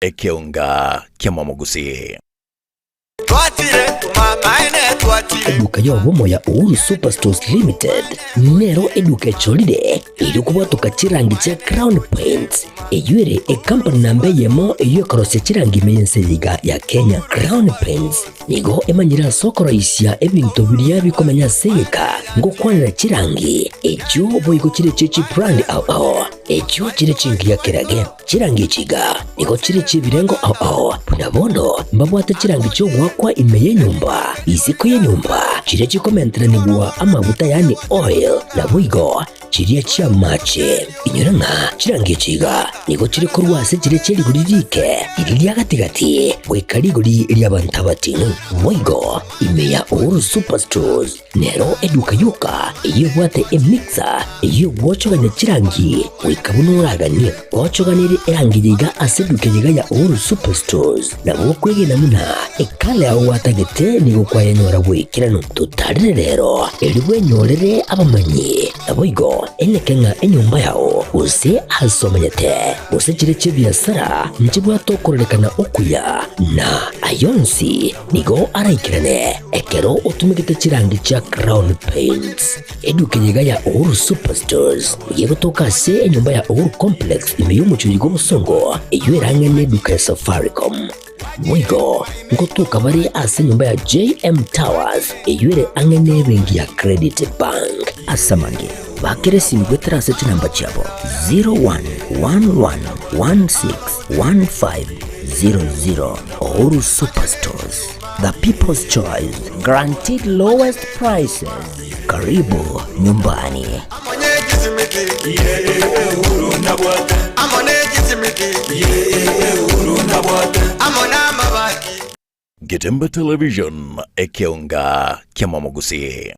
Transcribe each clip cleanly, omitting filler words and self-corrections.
Ekeonga ki'omomogusii. Eduka y'obomo ya Uhuru Superstores Limited nero eduka echorire erio kobwatoka chirangi chia Crown Paints, eyio ere ekampani namba eyemo eyio ekorosia chirangi ime y'ense eye iga ya Kenya. Crown Paints nigo emanyire ase okoroisia ebinto biria bikomenya ase egeka ngokwanera chirangi echio boigo chire chie chibrand ao ao echio chire chingiya kerage. Chirangi echi iga nigo chire chi'ebirengo ao ao, buna bono mbabwate chirangi chi'ogoakwa ime y'enyomba, isiko y'enyomba, chiria chikomenteranigwa amaguta yaani oil, naboigo chiria chi'amache. Inyora ng'a chirangi echi iga nigo chire korwa ase chiria chie rigori riike, riria ria gati-gati, goika rigori ri'abanto abating'u. Boigo ime ya Uhuru Superstores Nero eduka yoka eyio ebwate emixer eyio egwochogania chirangi goika buna oraganie. Ochoganirie erangi eye iga ase eduka eye iga ya Uhuru Superstores, nabo okwegena buna ekala yao gwatagete nigo kwayenyora bw'ekeranu. Totarire rero erio bwenyorere abamanyi, naboigo eneke ng'a enyomba yao gose ase omenyete gose chire chi'ebiasara nchibwate okororekana okuya na ayonsi Nigo araikerane ekero otumegete chirangi chia Crown Paints. Eduka eye iga ya Uhuru Superstores nigo egotoka ase enyomba ya Uhuru Complex ime y'omochie oyo bw'obosongo eyio ere ang'e n'eduka ya Safaricom. Boigo ngotoka bare ase enyomba ya JM Towers eyio ere ang'e n'ebenki ya Credit Bank. Ase amange, bakera esimi goetera ase chinamba chiabo 0111161500. Uhuru Superstores, the people's choice, guaranteed lowest prices. Karibu nyumbani. Getembe Television, ekeonga ki'omomogusii.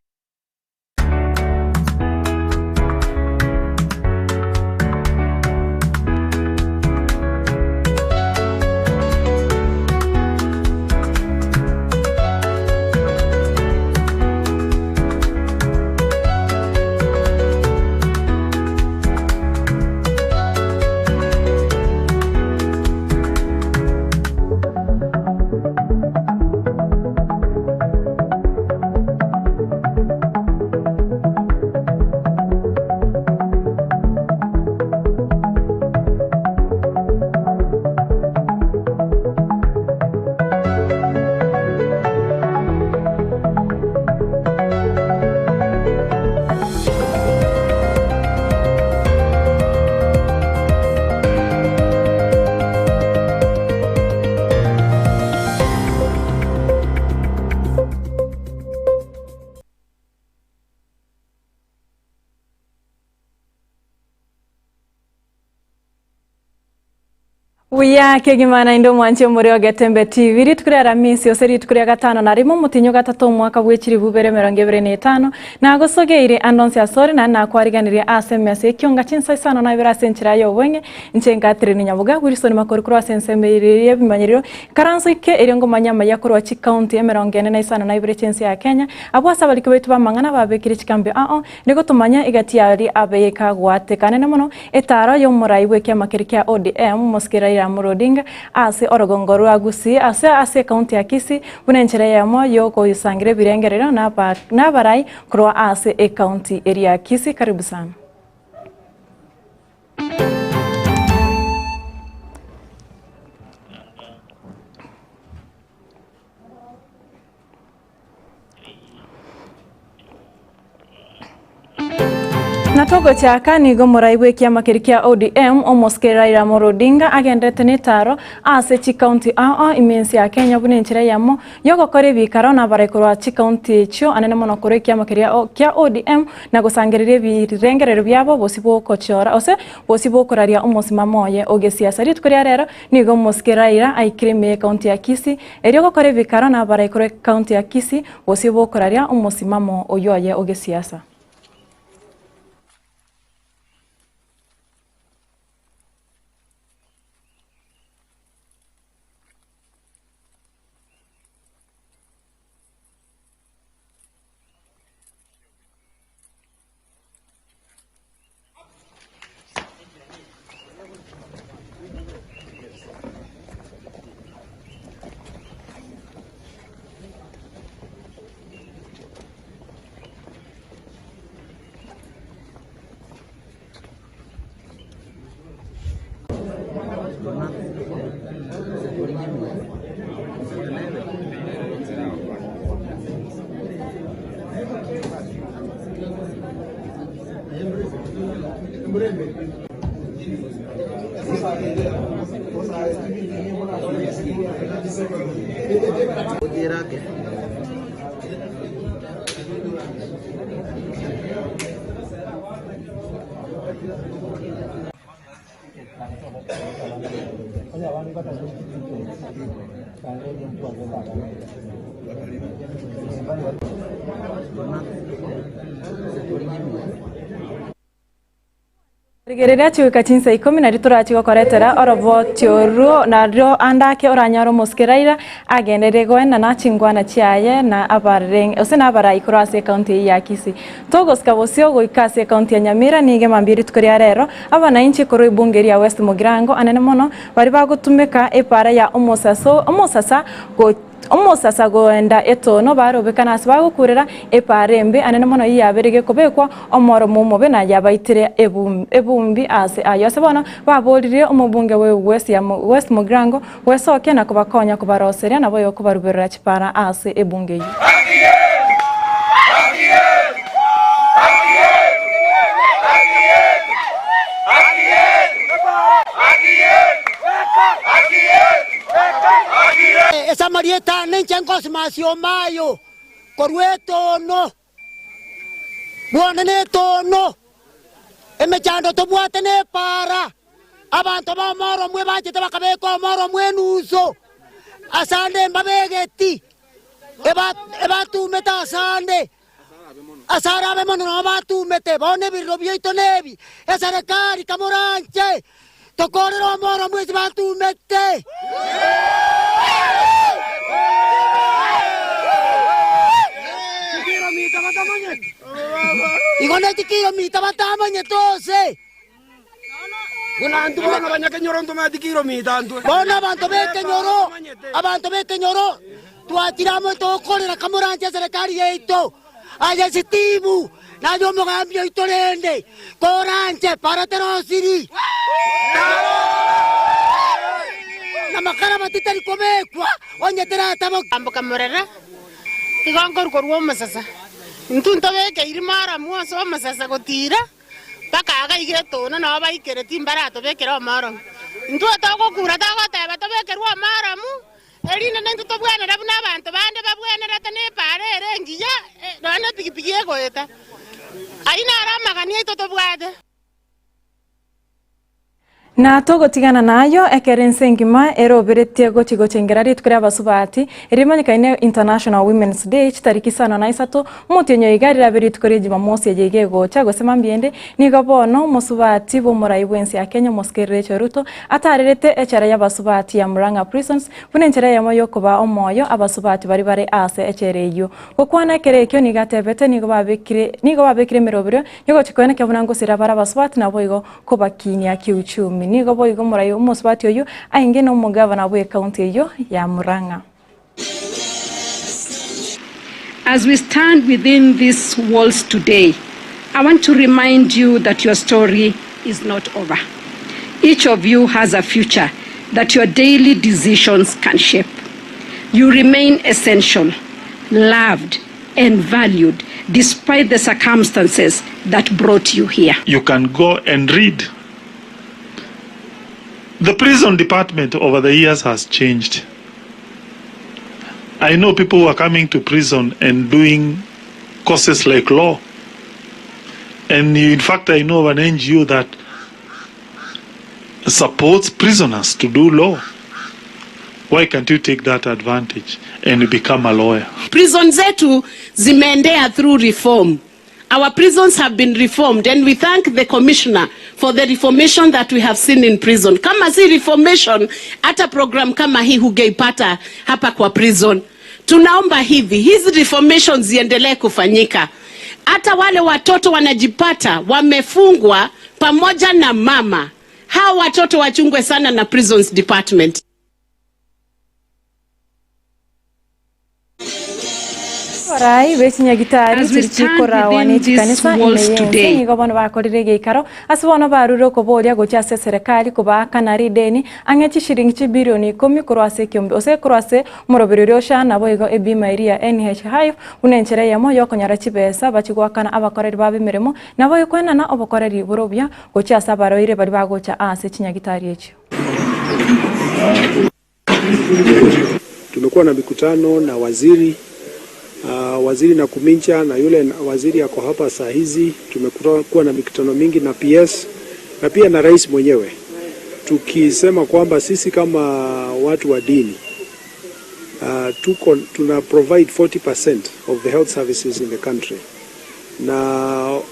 Buya kegima naende omwanchi omore o Getembe TV. Rituko ria Aramisi ose rituko ria gatano na rimo omotinyi gatato omwaka bwe chilifu ibere emerongo ebere na etano nagosogeire ande onsi asore naende nakwariganirie ase emesa ekionga chinsa isano na ibere ase enchera y'obweng'e Inche Catherine Nyaboga, Wilson Makori korwa ase ensemo eye y'ebimanyerero, Ikaranso ike erio ngomanya amaya korwa chikaunti 45 na isano na ibere chi'ense ya Kenya, abwo ase abariki baito b'amang'ana babekire chikambi ao, nigo tomanya egati y'aria abe ekagoateka anene mono etaaro y'omorai bw'ekiama keria kia ODM, Omosike Raila Amolo Odinga, ase orogongo rwa Gusii ase ase ekaunti ya Kisii buna enchera eyemo y'ogoisangira ebirengererio n'abarai korwa ase ekaunti eria ya Kisii. Karibu sana. Na togochaka nigo morai bw'ekiama keria kia ODM omosike Raila Amolo Odinga agenderete netaro ase chikaunti ao ao ime ense ya Kenya buna enchera eyemo Y'ogokora ebikaro nabarai korwa chikaunti echio anene mono korwa ekiama keria kia ODM na gosangereria ebirengererio biabo bosio bw'ogochora gose bosio bw'okoraria omosimamo oye o gesiasa. Rituko ria rero nigo omosike Raila aikire ime y'ekaunti ya Kisii erio gokora ebikaro nabarai korwa ekaunti ya Kisii bosio bw'okoraria omosimamo oyio oye o gesiasa. Rigereria chigoika chinsa ikomi nario torachi gokoretera oroboti orwo nario ande ake oranyore omosike Raila agenderere goenana chingwana chiaye na abareng gose na abarai korwa ase ecounty eyio ya Kisii. Togosika bosio goika ase ecounty ya Nyamira nigo emambia rituko ria rero abananchi korwa ebunge eria ya West Mugirango anene mono baria bagotumeka epara ya omosaso omosasa go Omosasa goenda etono barobekana ase bagokurera epaara embe anene mono eyio yabeire gekobekwa omoromo omobe na yabaitire ebumbi aase ayio. Ase bono baboririe omobunge bwe West Mugirango gwesokia na kobakonya kobaroseria naboigo kobaruberera chipaara ase ebunge eyio. Ase amarieta aane inche ngosimasia omayo korwa etono, bwone netono, emechando tobwate nepaara, abanto b'omoromwe bachete bakabeka omoromwe enuso, asande mbabegeti, ebatumete asande. Ase arabe mono nao batumete, bono ebirero biaito nebi, Eserekari kamoranche, tokorere omoro mwensi batumete. Igo ne chikiromita batamanyete ose. Bono abanto b'ekenyoro, abanto b'ekenyoro, twachire amo tokorera kamoranche eserekari yaito, aye Sitimu, na aye omogambi oito rende, koranche para terosiri. Na makaraba titari kobekwa onye terataboki. Amboka morere, igo nkorwa korwa omosasa. Intwe ntobekeiri maramu ase omosasa gotiira. Mpaka agaiga etono nao baikereti mbaratobekere omoromu. Intwe togokura togoteba tobekerwe omoromu, erinde naintwe tobwenere buna abanto bande babwenerete na epaara ere engiya, nonya na epigipigi egoeta. Ayio naro amagani aito tobwate. Na togotigana nayio, ekero ense engima eroberetie gochia gochengera rituko ri'abasubati, erimanyekaine International Women's Day, chitariki isano na isato, omotienyi oyo iga rirabe rituko ria Jumamosi eye iga egocha, gose mambia ende, nigo bono omosubati bw'omorai bw'ense ya Kenya omosike Rachel Ruto atarerete echela y'abasubati ya Murang'a Prisons buna enchera eyemo y'okobaa omoyo abasubati baria bare aase echela eyio. Gokwana ekero ekio nigo atebete nigo babekire nigo babekire emeroberio yogochia koenekia buna ngosira bare abasubati naboigo Kobakinia kiuchumi. Nigo boigo omorai omosubati oyio aenge nomogavana bw'ecounty eyio ya Murang'a. As we stand within these walls today, I want to remind you that your story is not over. Each of you has a future that your daily decisions can shape. You remain essential, loved, and valued despite the circumstances that brought you here. You can go and read. The prison department over the years has changed. I know people who are coming to prison and doing courses like law. And in fact, I know of an NGO that supports prisoners to do law. Why can't you take that advantage and become a lawyer? Prison zetu zimeendea through reform. Our prisons have been reformed and we thank the commissioner for the reformation that we have seen in prison. Kama si reformation, hata program kama hii hugeipata hapa kwa prison. Tunaomba hivi hizi reformations ziendelee kufanyika. Hata wale watoto wanajipata wamefungwa pamoja na mama, hawa watoto wachungwe sana na prisons department. Abarai be chinyagitari As we chiri stand chikorawa within ne these chikanisa ime walls y'ense today, nigo bono bakorire egeikaro ase bono barure okoboria gochia ase eserekari kobaakana rideni ang'e chishiringi chibilioni ikomi korwa ase ekiombe gose korwa ase omoroberi oria o SHA naboigo ebima eria ya NHIF buna enchera eyemo yokonyora chibesa bachie goakana abakoreri babo emeremo naboigo koenana obokoreri bore obuya gochia ase abarwaire baria bagocha ase chinyagitari echio. Tumekuwa na mikutano na waziri uh, waziri Nakumincha na yule waziri ako hapa saa hizi. Tumekuwa na mikutano mingi na PS na pia na rais mwenyewe, tukisema kwamba sisi kama watu wa dini tuko tuna provide 40% of the health services in the country, na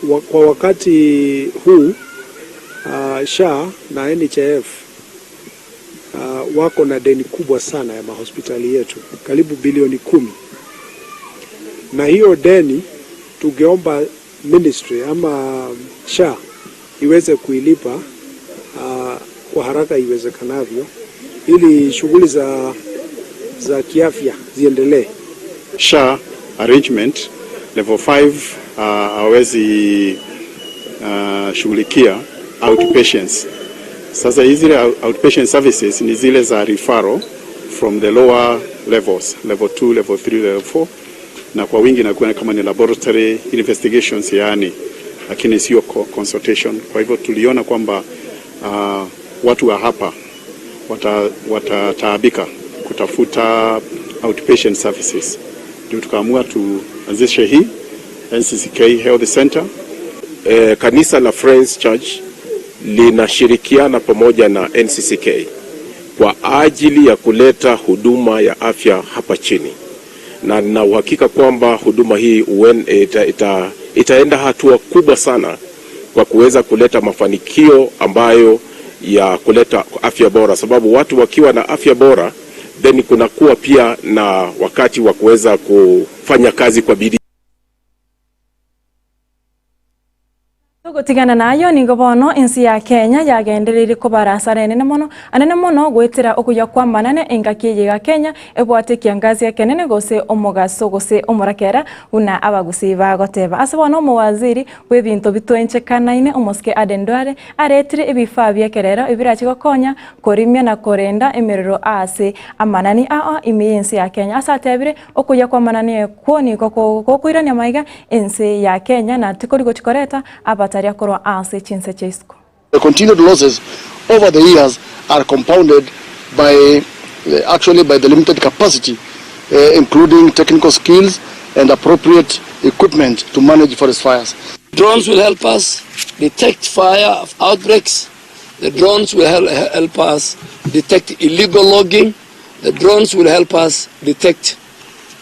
wa, kwa wakati huu SHA na NHIF wako na deni kubwa sana ya mahospitali yetu karibu bilioni 10, na hiyo deni tungeomba ministry ama SHA iweze kuilipa kwa haraka iwezekanavyo ili shughuli za kiafya ziendelee. SHA arrangement level 5 hawezi shughulikia outpatients. Sasa hizi outpatient services ni zile za referral from the lower levels, level 2, level 3, level 4, na kwa wingi inakuwa kama ni laboratory investigations yaani, lakini sio consultation. Kwa hivyo tuliona kwamba watu wa hapa watataabika kutafuta outpatient services, ndio tukaamua tuanzishe hii NCCK Health Center. Kanisa la Friends Church linashirikiana pamoja na NCCK kwa ajili ya kuleta huduma ya afya hapa chini, na nina uhakika kwamba huduma hii itaenda hatua kubwa sana kwa kuweza kuleta mafanikio ambayo ya kuleta afya bora, sababu watu wakiwa na afya bora then kunakuwa pia na wakati wa kuweza kufanya kazi kwa bidii. Togotigana nayo nigo bono ensi ya Kenya yagendereire kobara asara enene mono anene mono goetera okuya kwa manene engaki eye ya Kenya ebwate ekiangazi ekenene gose omogaso gose omorakera buna abagusi bagoteba. Ase bono omowaziri bwa ebinto bitwenchekanaine omosike Aden Duale aretire ebifaa bia ekerero ebirachi gokonya korimia na korenda emerero ase amanani ao ime y'ensi ya Kenya. Ase atebire okuya kwa manani ekwo nigo gokoirania maiga ensi ya Kenya na tikori gochikoreta abatari akorwa ase chinse chia isiko. The continued losses over the years are compounded by actually by the limited capacity, including technical skills and appropriate equipment to manage forest fires. Drones will help us detect fire outbreaks. The drones will help us detect illegal logging. The drones will help us detect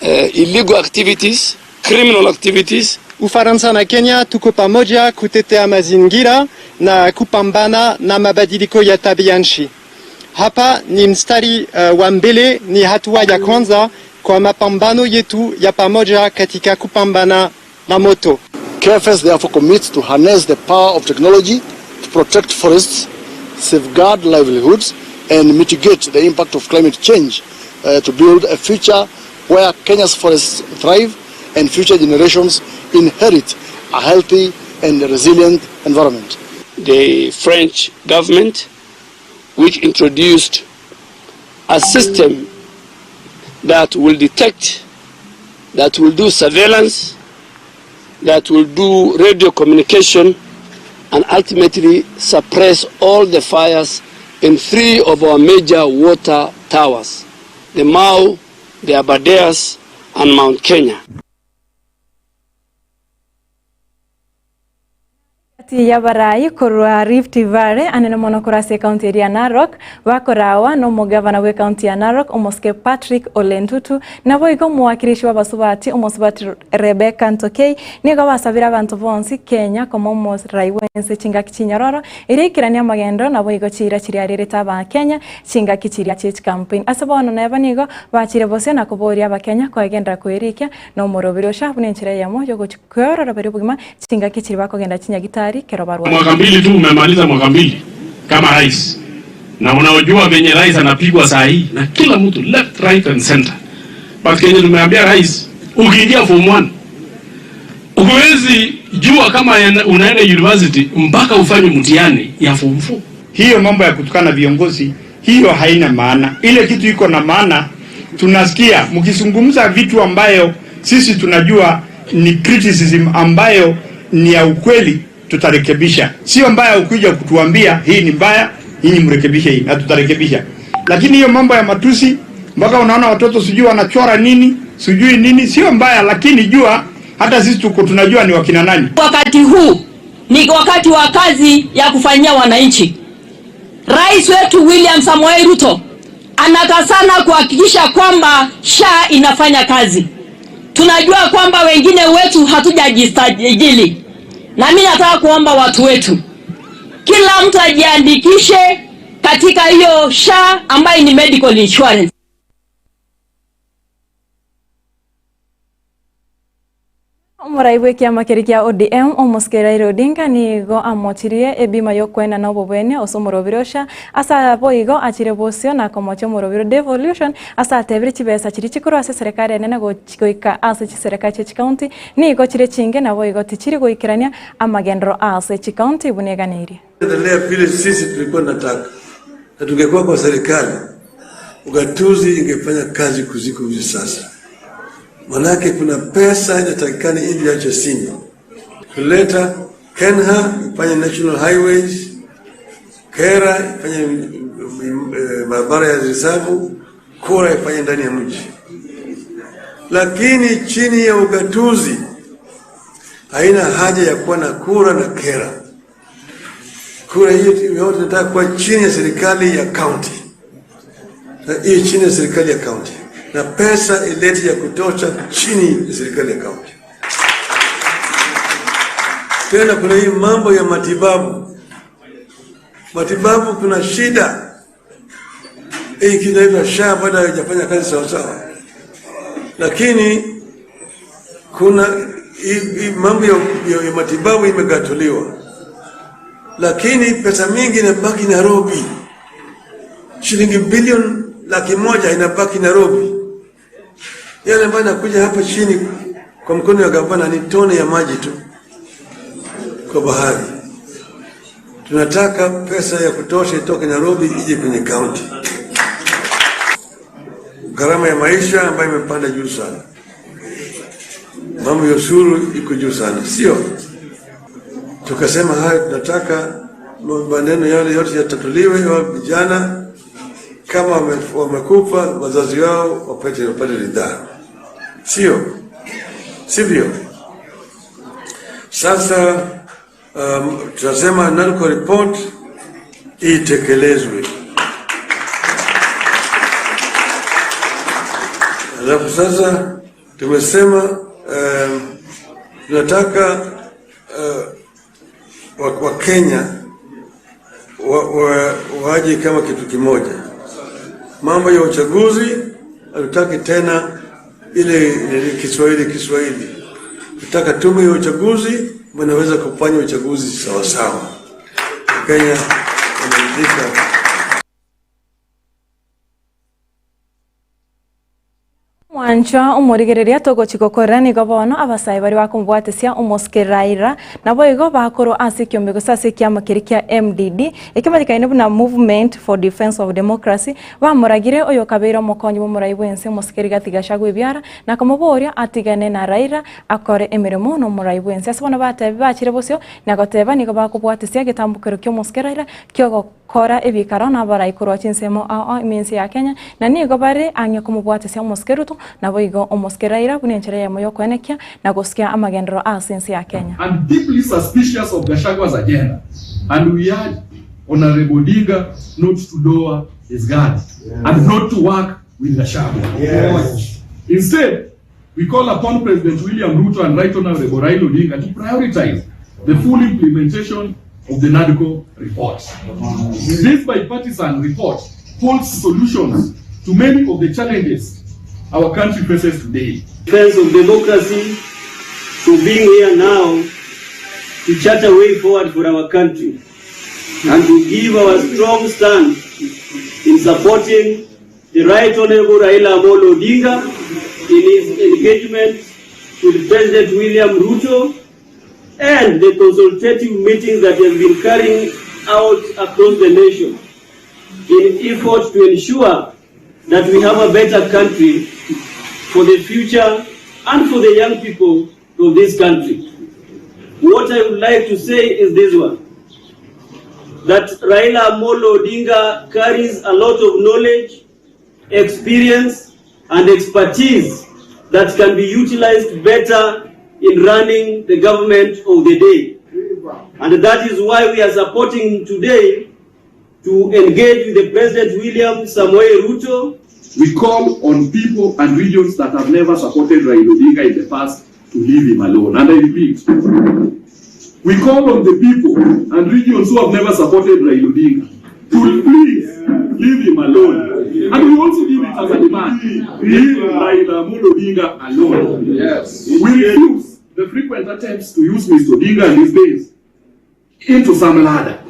illegal activities, criminal activities. Ufaransa na Kenya tuko pamoja kutetea mazingira na kupambana na mabadiliko ya tabia nchi. Hapa ni mstari wa mbele, ni hatua ya kwanza kwa mapambano yetu ya pamoja katika kupambana na moto. KFS therefore commits to harness the power of technology to protect forests, safeguard livelihoods, and mitigate the impact of climate change to build a future where Kenya's forests thrive and future generations inherit a healthy and resilient environment. The French government, which introduced a system that will detect, that will do surveillance, that will do radio communication, and ultimately suppress all the fires in 3 of our major water towers, the Mau, the Aberdares, and Mount Kenya. Ya barai korwa Rift Valley anene mono korase county ya Narok bakorawa no mugavana we county ya Narok omoske Patrick Ole Ntutu nabo igo muwakilishi wa basubati omosubati Rebecca Ntokei nigo basabira abantu bonsi Kenya komo omorai wense chingaki chinyororo irikirania magendo nabo igo chira chiriarerete aba Kenya chingaki chiria chich campaign ase bono neba nigo bachire bose na koboria abakenya koegendera koerikia no morobiro sha bune enchera yamo yogochikworora bari obogima chingaki chiri bakogenda chinyagitari. Mwaka mbili tu umemaliza mwaka mbili kama rais, na unaojua venye rais anapigwa saa hii na kila mtu left right and center. But Kenya tumeambia rais, ukiingia form 1 huwezi jua kama unaenda university mpaka ufanye mtihani ya form 4. Hiyo mambo ya kutukana viongozi hiyo haina maana. Ile kitu iko na maana, tunasikia mkizungumza vitu ambayo sisi tunajua ni criticism ambayo ni ya ukweli, tutarekebisha. Sio mbaya ukija kutuambia hii ni mbaya, nyinyi mrekebishe hii na tutarekebisha. Lakini hiyo mambo ya matusi, Mpaka unaona watoto sijui wanachora nini sijui nini, sio mbaya, lakini jua hata sisi tuko tunajua ni wakina nani. Wakati huu ni wakati wa kazi ya kufanyia wananchi. Rais wetu William Samoei Ruto anakazana kuhakikisha kwamba SHA inafanya kazi. Tunajua kwamba wengine wetu hatujajisajili, na mimi nataka kuomba watu wetu, kila mtu ajiandikishe katika hiyo SHA ambayo ni medical insurance. Omorai bw'ekiama keria kia ODM omosike Raila Odinga nigo amochirie ebima y'okoenana obobwenia ase omorobiri o SHA ase boigo achire bosio na komochia omorobiri o devolution ase atebire chibesa chiria chikorwa ase eserekari enene goika ase chiserekari chia chikaunti nigo chire chinge naboigo tichiri goikerania amagenderero ase chikaunti buna eganeirie. Endelea vile sisi tulikuwa nataka na tungekuwa kwa serikali, ugatuzi ingefanya kazi kuziko hivi sasa. Manake kuna pesa inatakikana ili ache Simba kuleta Kenha ifanye national highways, Kera ifanye barabara ya risavu, Kura ifanye ndani ya mji, lakini chini ya ugatuzi haina haja ya kuwa na kura na Kera. Kura hiyo yote inataka kuwa chini ya serikali ya county, na hiyo chini ya serikali ya county, na pesa ilete ya kutosha chini ya serikali ya county. Tena kuna hii mambo ya matibabu, matibabu kuna shida hii kitu inaitwa SHA bado haijafanya kazi sawasawa, lakini kuna hii mambo ya matibabu imegatuliwa, lakini pesa mingi inabaki Nairobi. Shilingi bilioni 100,000 inabaki Nairobi. Yale ambayo inakuja hapa chini kwa mkono ya gavana ni tone ya maji tu kwa bahari. Tunataka pesa ya kutosha itoke Nairobi ije kwenye county. Gharama ya maisha ambayo imepanda juu sana, mambo ya ushuru iko juu sana, sio? Tukasema hayo, tunataka maneno yale yote yatatuliwe. Wa vijana kama wamekufa wazazi wao wapate ridhaa, sio sivyo? Sasa tunasema NADCO report itekelezwe. Alafu sasa tumesema tunataka Wakenya waje kama kitu kimoja. Mambo ya uchaguzi hatutaki tena ile Kiswahili Kiswahili. Tunataka tume ya uchaguzi wanaweza kufanya uchaguzi sawasawa. Wakenya wanaridhika. Mwanchwa omorigereria togochi gokorera nigo bono abasae bari bakomobwatesia omosike Raila nabo igo bakorwa ase ekiombe gose ase ekiama keria kia MDD ekemanyekaine buna Movement for Defence of Democracy bamoragire oyo kabeire omokonyi bwa omorai bwense omosike Rigathi Gachagua ebiara na komoboria atigane na Raila akore emeremo na omorai bwense ase bono batebi bachire bosio na goteba nigo bakobwatesia egetambokero kia omosike Raila kiogokora ebikaro na abarai korwa chinsemo ao eminsi ya Kenya na nigo bare ang'e komobwatesia omosike Ruto nabo igo omosike Raila buna enchera eyemo ya okoenekia na gosikia amagenderero ase ense ya Kenya. And deeply suspicious of Gachagua's agenda, and we urge Honorable Odinga not to lower his guard and not to work with Gachagua. Instead, we call upon President William Ruto and Right Honorable Raila Odinga to prioritize the full implementation of the NADCO report. This bipartisan report holds solutions to many of the challenges our country faces today. Defense of democracy, for being here now to chart a way forward for our country and to give our strong stand in supporting the Right Honorable Raila Amolo Odinga in his engagement with President William Ruto and the consultative meetings that he has been carrying out across the nation in effort to ensure that we have a better country for the future and for the young people of this country. What I would like to say is this one, that Raila Amolo Odinga carries a lot of knowledge, experience and expertise that can be utilized better in running the government of the day. And that is why we are supporting him today to engage with the President William Samoei Ruto. We call on people and regions that have never supported Raila Odinga in the past to leave him alone. And I repeat, we call on the people and regions who have never supported Raila Odinga to please leave him alone. And we also give it as a demand. Leave Raila Amolo Odinga alone. Yes. We refuse the frequent attempts to use Mr. Odinga and his base into some ladder.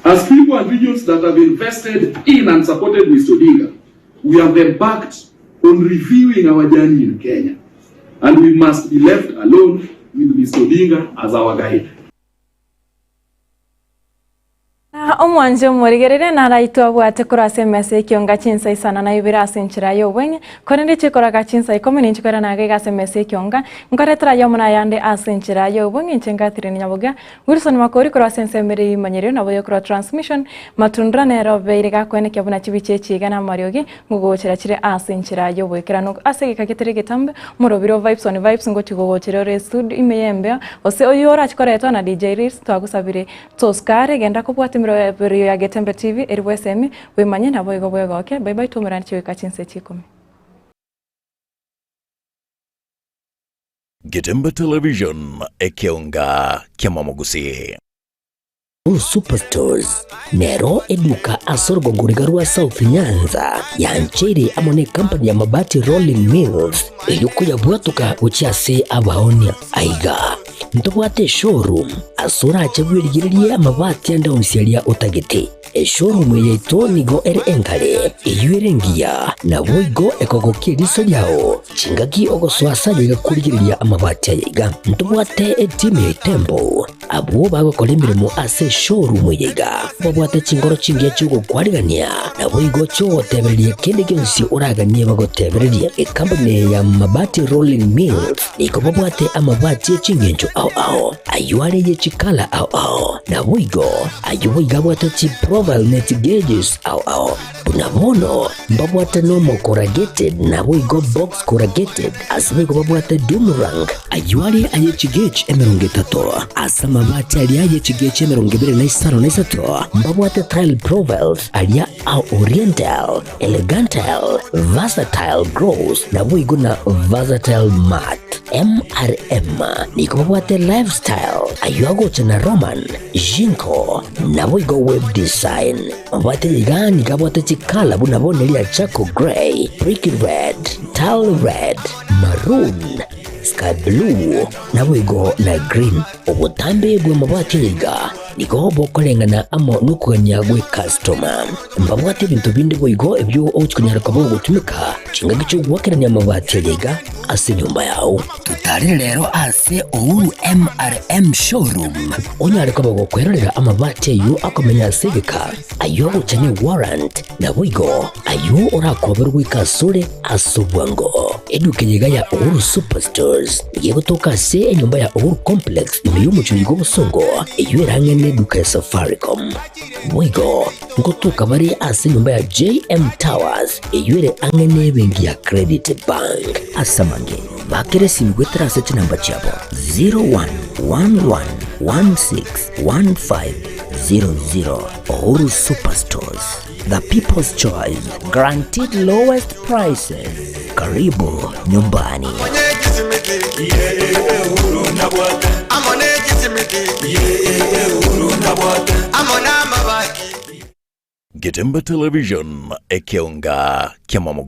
As people and regions that have invested in and supported Mr. Odinga, we have embarked on reviewing our journey in Kenya. And we must be left alone with Mr. Odinga as our guide. Na omwanche omorigereria naraitwe abwate korwa ase emesa ekionga chinsa isano na ibere ase enchera ya obweng'e, korende chikoraga chinsa ikomi ninche koirana iga ase emesa ekionga, nkoretera aye omona ayande ase enchera ya obweng'e inche Catherine Nyaboga, Wilson Makori korwa ase ensemo ere y'eimanyerero nabo yokorwa transmission, Matundura nere obeire gakoenekia buna chibicha echi iga na amariogi ngogochera chire ase enchera y'oboikeranu ase egeka getari egetambe, omorobiri o Vibes on Vibes ngochi gogochera ore studio ime y'embeo, gose oyio orache koretwa na DJ Reels twagosabire Tosukare, genda kobwata emeroberio ya Getembe TV eri bwesemi, bwemanye naboigo bwegoke. Bye bye twaumerane chigoika chinsa chikomi. Getembe Television, ekeonga kiamamogusii. Uhuru Superstores nero eduka ase orogongo riga rwa South Nyanza yancheire amo ne company ya Mabati Rolling Mills eyio koyabwatoka gochia ase abaonia. Aiga ntobwate eshowroom ase orache bwerigererie amabati ande onsi aria otagete. Eshowroom eye yaito nigo ere engare, eyio ere engiya, naboigo ekogokia eriso riao chingaki ogosoa ase aye iga korigereria amabati aya iga. Ntobwate etimu ya Itembo Abwo bagokora emeremo ase eshowroom eye iga babwate chinkoro chingiya chi'ogokwarigania, naboigo chi'ogotebereria kende gionsi oraganie bagotebererie. Ekampuni eye ya Mabati Rolling Mills nigo babwate amabati e chingencho ao ao, ayio are ye chikala ao ao, naboigo ayio boigo abwate chiprofile ne chigeges ao ao. Buna bono mbabwate normal corrugated naboigo box corrugated, ase boigo babwate doomerang, ayio are aye chigauge 30, ase amabati aria aye chigauge 23, mbabwate tile profiles aria a oriental, elegantal, versatile gloss naboigo na versatile matte. MRM nigo babwate lifestyle, ayio agocha na Roman, Jinko, naboigo web design. Mabwate iga nigo abwate chikala buna bono eria charcoal grey, brick red, tile red, maroon, sky blue, naboigo na green. Obotambe bw'amabati aya iga nigo bokoreng'ana amo nokogania gw'ecustoma. Mbabwate ebinto binde boigo ebio ogochia konyara koba ogotumeka chingaki chi'ogoakerania amabati aya iga ase enyomba yao. Totarere rero ase Uhuru MRM Showroom onyare koba gokwerorera amabati ayio akomenya ase egeka, ayio agocha ne warrant, naboigo ayio orakoberwe goika asore ase obwango. Eduka eye iga ya Uhuru Superstores nigo egotoka ase enyomba ya Uhuru Complex ime y'omochie oyo bw'obosongo eyio ere ang'e neduka ya Safaricom. Boigo ngotoka bare ase enyomba ya JM Towers eyio ere ang'e nebenki ya Credit Bank. Ase amange, bakera esimi goetera ase chinamba chiabo 0111161500. Uhuru Superstores, the people's choice, guaranteed lowest prices. Karibu nyumbani. Getembe Television, ekeonga kiamamogusii.